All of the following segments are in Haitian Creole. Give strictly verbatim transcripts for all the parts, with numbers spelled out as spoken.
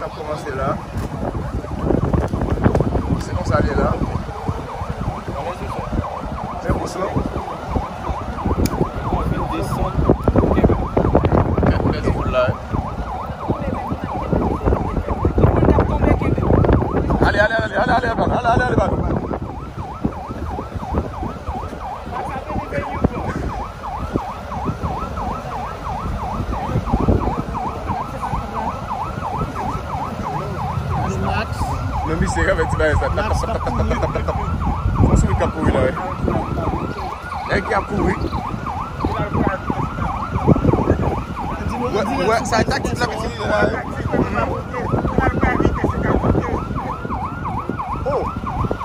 Ap kòmanse la. Se konsa l ye la. Men kous lan. Fèt fèt foul la, wi. Ale, ale, ale, ale, ale, ale, ale, ale, ale, ale. Men misye ka fè ti bagay sa. Tap, tap, tap, tap, tap, tap, tap, tap. Fò sou li k ap kouri la, wi. Nèg ki ap kouri. Wè, wè, sa e taktik la misye itilize la, wi. Oh!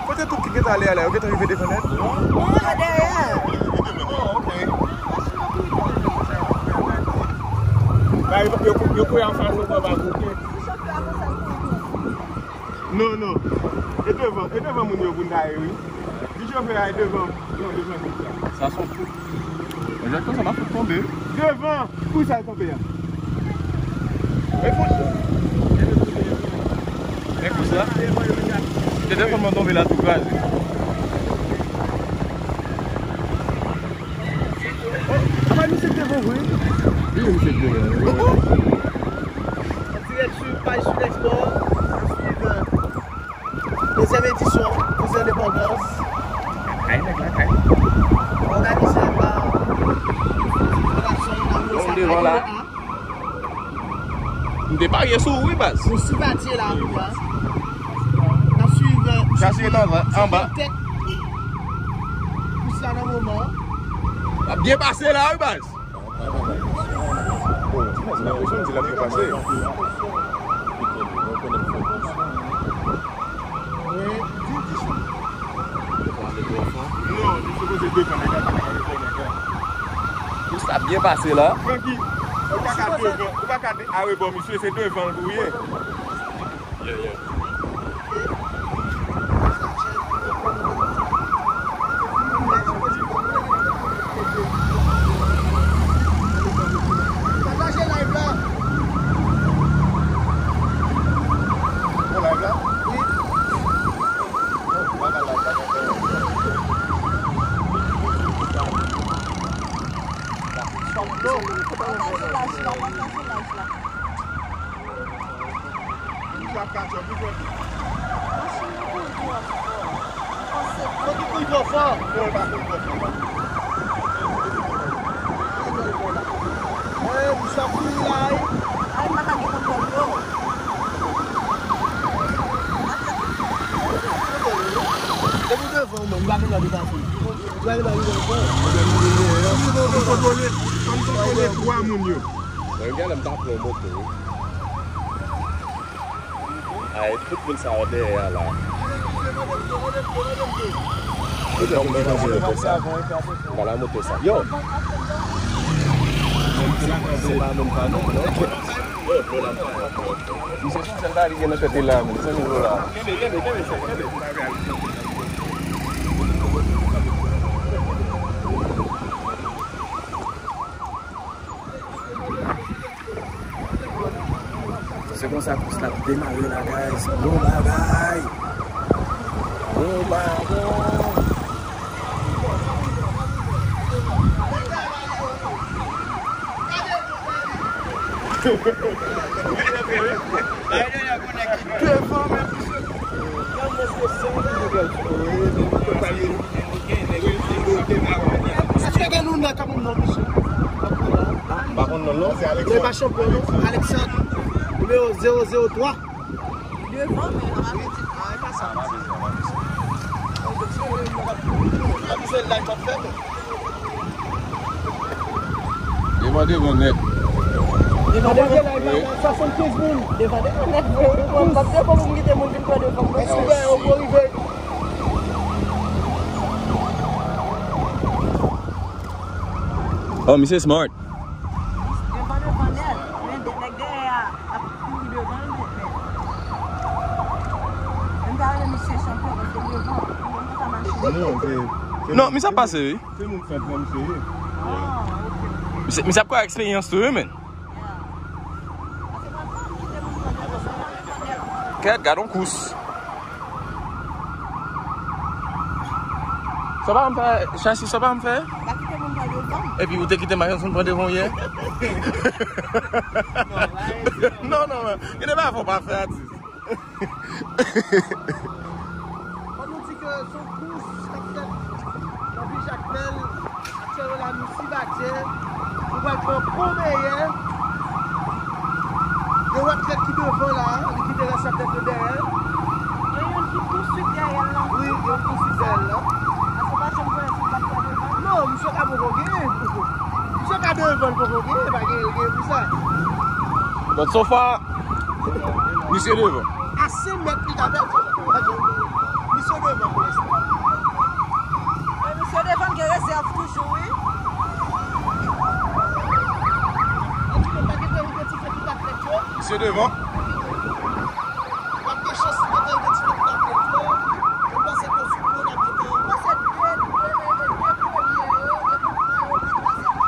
Kote tout ki gentan ale a la, yo gentan rive devan nèt? Non, yo dèyè. Ba, yo, yo, yo kouri anfas, yo pran bal bouke. Non, non. E devan, e devan moun yo pou n ta ye, wi. Di chofè a e devan. Non, devan moun sa. Sa son fout. Mwen jwenn konsa, m ap fout tonbe. Devan! Pou sa l kanpe a. Men kous la. Te telefòn mwen tonbe la tou kraze. Oh, apa misye k devan vre? Wi, misye k devan. Oh, oh. An dirèk sou paj Sud Export, a swiv, euh, dezyèm edisyon Kous Lendepandans. Lakay, nèg lakay. Òganize pa Fondasyon Lamour. Bon, devan la. M te parye sou ou, wi, baz. Nou sou patye la, wi, baz. N ap swiv, euh, chache anba, anba. Kous la nan moman. L ap byen pase la, wi, baz. Bon, ti baz, m enpresyon di l ap byen pase. Non, li sipoze defann, nèg la pa ka defann, nèg la. Kous la byen pase la. Francky, ou pa ka devan, ou pa ka de-, arebò misye, se devan l pou ye. Yeah, yeah. Pataje live la. Bon, live la? Wi. Bon, pa ka live la, pa ka live la. Pataje live la, pataje live la. Machin nan kouri twò fò. Kote kouri twò fò? Non, e pa kouri twò fò. Eh, misye ap kouri la, wi. Ay, m pa ka gen kontwòl yo. Depi devan ou menm, m pa gen dwa depase. M pa gen dwa rive ankò. Fò m kontwole, fò m kontwole twa moun yo. Mwen, genlè m ta pran moto, wi. Ay, tout moun sa yo dèyè a la. Tout moun sa yo fè sa. Ba la moto sa. Yo! Se pa menm pa non. Yo, dlo la m pa. Misye, se sèl bagay li gen nan tèt li la, men. Se dlo la. Se konsa kous la ap demare la, guys. Bon bagay! Bon bagay! Devan, men, misye. Èske gen nou nan kanmenm non, mesye? M pa konn non, non. Se pa chanpyon, non. Alexandre, nimewo zewo zewo twa. Devan, men, nan maten. Devan, devan nèt. Devan, devan nèt. Swasannkenz moun. Devan, devan nèt. Mwen pa t devan pou m kite moun vin pran devan mwen. Èske w wè yo rive? Oh, misye smart. Devan, devan nèt. Men de nèg dèyè a ap kouri devan l nèt, nèt. Mwen ta renmen misye chanpyon paske devan, mwen pa ka mache. Non, se, se non, misye ap pase, wi. Se moun senp nan misye ye. Ah, ok, ok. Misye, misye ap pran eksperyans tou, wi, men. Yeah. Paske mwen pa kite moun pran devan mwen. Gad, gad yon kous. Sa pa m fè, Chasi, sa pa m fè? Pa kite moun pran devan. Epi ou te kite machann pran devan w yè? Non, non, men. Gen de bagay fò pa fè, atis. Fò nou di ke se yon kous k ap fèt nan vil Jakmèl. Aktyèlman la, nou Sibadye. Nou pral pran pon Meyè. Gen yon atlèt ki devan la, li kite rès atlèt yo dèyè. Gen youn ki tou swit dèyè l la. Wi, gen youn tou swit dèyè l la. Paske pa janm konnen si l t ap fè devan. Non, misye ka poko genyen. Misye ka devan l poko genyen, pa gen, gen pou sa. But so far, misye devan. A senk mèt li ka pèdi. Misye devan pou lenstan. E misye devan gen rezèv toujou, wi. Antouka, pa gen pè identifye tout atlèt yo. Misye devan. W ap gen chans pou identifye tout atlèt yo. Mwen panse ke sou pwen n ap gentan. Mwen panse de, de, de, de premye yo, de premye yo, de twazyèm yo.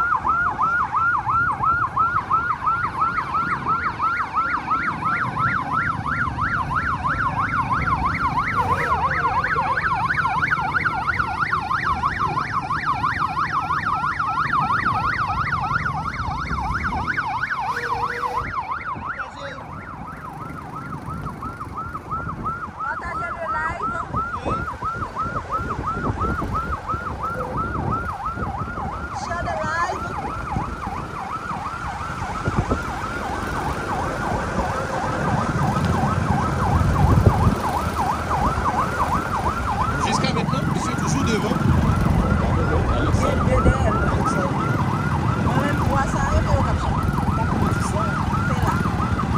Pataje le live. Share the live. Jiska mentnan, misye toujou devan. Gen de dèyè l la. Mwen menm, twa sa yo, se yo k ap chante. K ap fè la.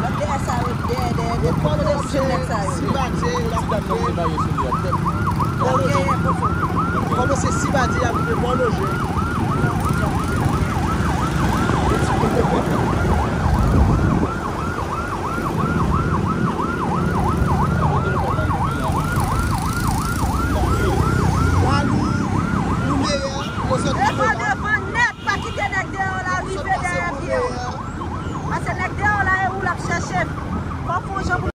Lòt dèyè sa yo, dèyè, dèyè, dèyè. Kote misye met nèg sa yo? Ti dam nan vle bare sou li a. Yo genyen popo. Kòman se Sibadye y ap vle pran loje? Devan, devan nèt, pa kite nèg deyò la rive dèyè pye w. Paske nèg deyò la, e ou l ap chèche. Fò w fè yon jan pou